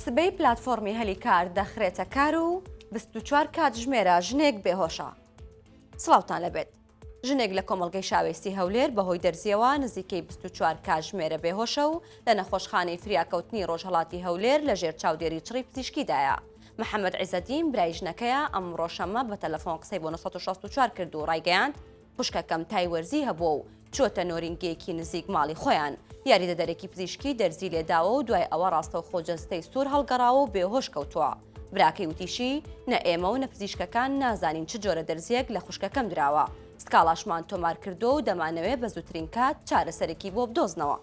سبەی پلاتفۆڕمی هەلی کار دەخرێتە کار و 24 کاتژمێرە ژنێک بێهۆشە. سڵاوتان لەبێت. ژنێک لە کۆمەڵگەی شاوێسی هەولێر بەهۆی دەرزییەوە نزیکەی 24 کاتژمێرە بێهۆشە و لە نەخۆشخانەی فریاکەوتنی ڕۆژهەڵاتی هەولێر لەژێر چاودێری چڕی پزیشکیدایە. محەمەد عیزەدین برای ژنەکەیە ئەمڕۆ شەممە بە تەلەفۆن قسەی بۆ 964 کرد و ڕایگەیاند، خوشکەکەم تای وەرزی هەبووە و چووەتە نۆرینگەیەکی نزیک ماڵی خۆیان، یاریدەدەرێکی پزیشکی دەرزی لێداوە و دوای ئەوە ڕاستەوخۆ جەستەی سوور هەڵگەڕاوە و بێهۆش کەوتووە. براکەی وتیشی، نە ئێمە و نە پزیشکەکان نازانین چ جۆرە دەرزییەک لە خوشکەکەم دراوە، سکاڵاشمان تۆمارکردووە و دەمانەوێ بە زووترین کات چارەسەرێکی بۆ بدۆزنەوە.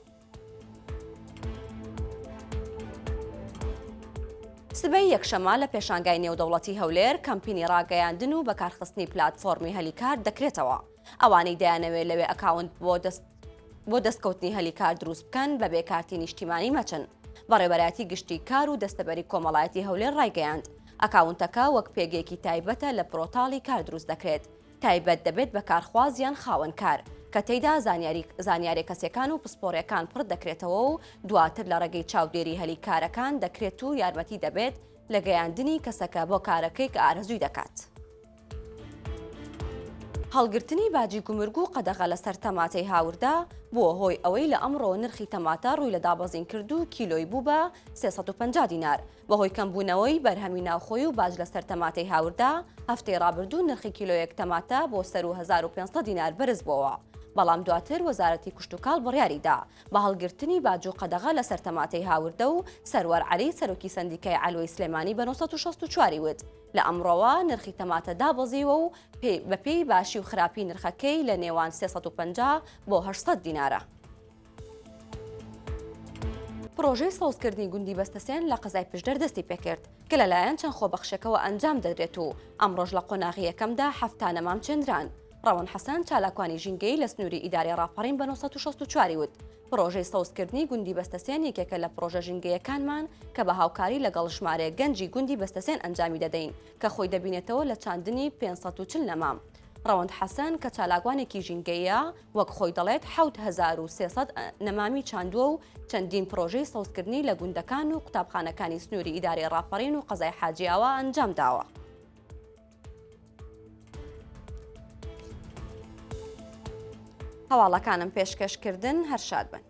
سبەی یەکشەممە لە پێشانگای نێودەوڵەتی هەولێر کەمپینی ڕاگەیاندن و بەکارخستنی پلاتفۆرمی هەلی کار دەکرێتەوە. ئەوانەی دەیانەوێت لەوێ ئەکاونت بۆ دەست بۆ دەستکەوتنی هەلی کار دروست بکەن بەبێ کارتی نیشتیمانی مەچن. بەڕێوەبەرایەتی گشتی کار و دەستەبەری کۆمەڵایەتی هەولێر ڕایگەیاند، ئەکاونتەکە وەک پێگەیەکی تایبەتە لە پرۆتاڵی کار دروست دەکرێت، تایبەت دەبێت بە کارخواز یان خاوەن کار، کە تێیدا زانیاری زانیاریە کەسیەکان و پسپۆڕیەکان پڕ دەکرێتەوە و دواتر لە ڕێگەی چاودێری هەلی کارەکان دەکرێت و یارمەتی دەبێت لە گەیاندنی کەسەکە بۆ کارەکەی کە ئارەزووی دەکات. هەڵگرتنی باجی گومرگ و قەدەغە لەسەر تەماتەی هاوردە بووە هۆی ئەوەی لە ئەمڕۆوە نرخی تەماتە ڕووی لە دابەزین کرد و کیلۆی بوو بە 350 دینار بەهۆی کەمبوونەوەی بەرهەمی ناوخۆی و باج لەسەر تەماتەی هاوردە، هەفتەی ڕابردوو نرخی کیلۆیەک تەماتە بۆ سەروو 1500 دینار بەرزبووەوە، بەڵام دواتر وەزارەتی کشتوکاڵ بڕیاریدا بە هەڵگرتنی باج و قەدەغە لەسەر تەماتەی هاوردە و سەروەر عەلی سەرۆکی سەندیکای عەلوەی سلێمانی بە 964 ی وت لە ئەمڕۆوە نرخی تەماتە دابەزیوە و بەپێی باشی و خراپی نرخەکەی لە نێوان 350 بۆ 800 دینارە. پڕۆژەی سەوزکردنی گوندی بەستەسێن لە قەزای پشدەر دەستی پێکرد کە لەلایەن چەند خۆبەخشێکەوە ئەنجام دەدرێت و ئەمڕۆش لە قۆناغی یەکەمدا 70 نەمام چێندران. ڕەوەند حەسەن چالاکوانی ژینگەیی لە سنووری ئیدارەی ڕاپەڕین بە 964 ی وت، پڕۆژەی سەوزکردنی گوندی بەستەسێن یەکێکە لە پڕۆژە ژینگەیەکانمان کە بە هاوکاری لەگەڵ ژمارەیەک گەنجی گوندی بەستەسێن ئەنجامی دەدەین کە خۆی دەبینێتەوە لە چاندنی 540 نەمام. ڕەوەند حەسەن کە چالاکوانێکی ژینگەییە، وەک خۆی دەڵێت 7300 نەمامی چاندووە و چەندین پرۆژەی سەوزکردنی لە گوندەکان و قوتابخانەکانی سنووری ئیدارەی ڕاپەڕین و قەزای حاجیاوا ئەنجامداوە. هەواڵەکانم پێشکەشکردن هەر شاد بن.